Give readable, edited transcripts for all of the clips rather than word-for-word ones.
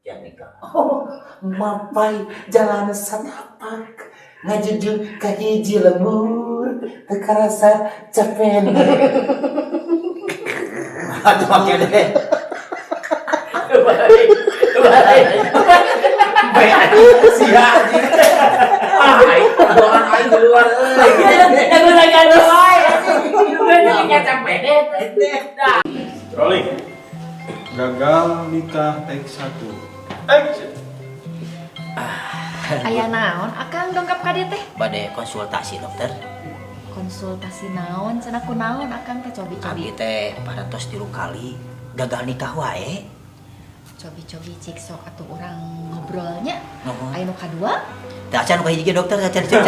Jangan nikah. Oh, mapai jalan sanapak ngajujung ka hiji lembur teu karasa capena. Aduh, make deh. Balik. Balik. Sia anjing. Ah, aing doan aing di luar euy. Lagu lagi wae anjing. Bener capek deh. Rolling. Gagal nikah take 1. Action. Aya naon akang dongkap ka dieu teh? Bade konsultasi, dokter. Konsultasi naon cenah, kunaon akang teh, cobi-cobi? Abi teh parantos 3 kali gagal nikah wae. Cobi-cobi cik, sok atuh urang ngobrolnya. Nuhun. Aya nu kadua? Teu acan, nu kahiji ge, dokter, acan cek.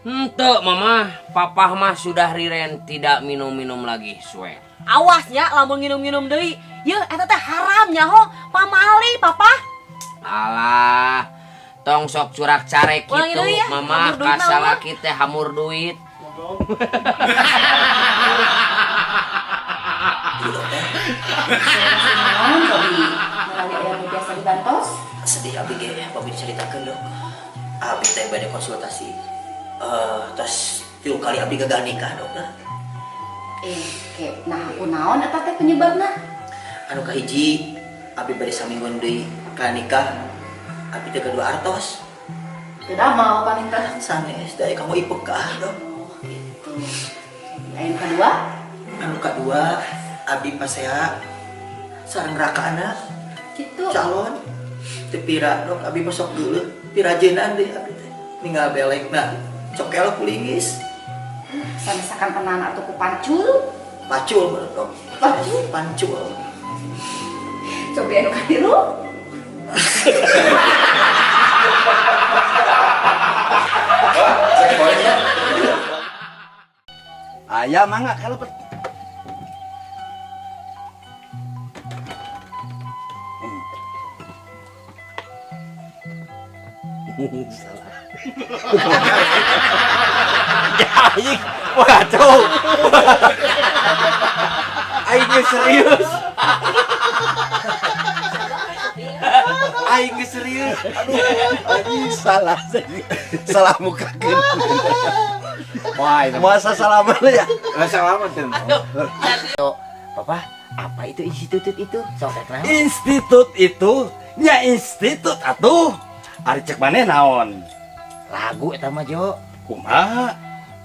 Henteu, Mama, Papa mah sudah riren tidak minum-minum lagi, swear. Awas nya lamun nginum-nginum deui. Yeuh, eta teh haram nyaho. Pamali papa. Alah, tong sok curak carek Ulangi gitu, deui ya, Mama, hamur duit mah. Kasalaki teh hamur duit. Konsultasi naon, cobi melalui aya nu biasa dibantos? Sedih abi ge abi diceritakeun, Dok. Abi teh bade konsultasi. Tos 3 kali abi gagal nikah, dokter. Eh, ke nah kunaon eta teh penyebabna? Anu kahiji, abi bade samingguan deui ka nikah. Abi teh gaduh artos. Teu damel paling teh. Sanes, da kamu IPK, Dok. Oh, gitu. Aya nu kadua? Anu kadua, abi pasea sareng rakana Gitu. Calon teu pira, Dok, abi mah sok geuleuh pirajeunan deui abi teh ninggal belekna cokel ku linggis. Sanes sakantenan atuh ku pancul. Pacul menurut, Dok. Pacul? Pancul. Cobi anu katilu? Aya mangga kalau pet. Salah. Ya, anjing. Wah, kacau. Aing geus serius. Aing geus serius. Aduh, anjing salah. Salah muka. Wah, itu Masa salaman ya? Masa salaman tuh. Papa, apa itu institut itu? Sok kenal. Institut itu nya institut atuh. Ari cek maneh naon? Lagu eta mah, Jo. Kumaha?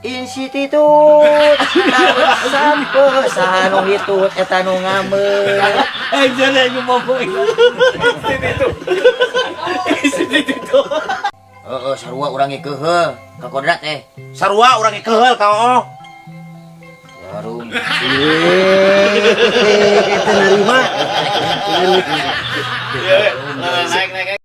Institut naon sampe saha nu hitut eta nu ngameut. Eh, jadi aing ngomong institut. Institut itu. Heeh, sarua urang ge keuheul ka kodrat teh. Sarua urang ge keuheul ka oh. Jarum. Itu nerima. Naik naik.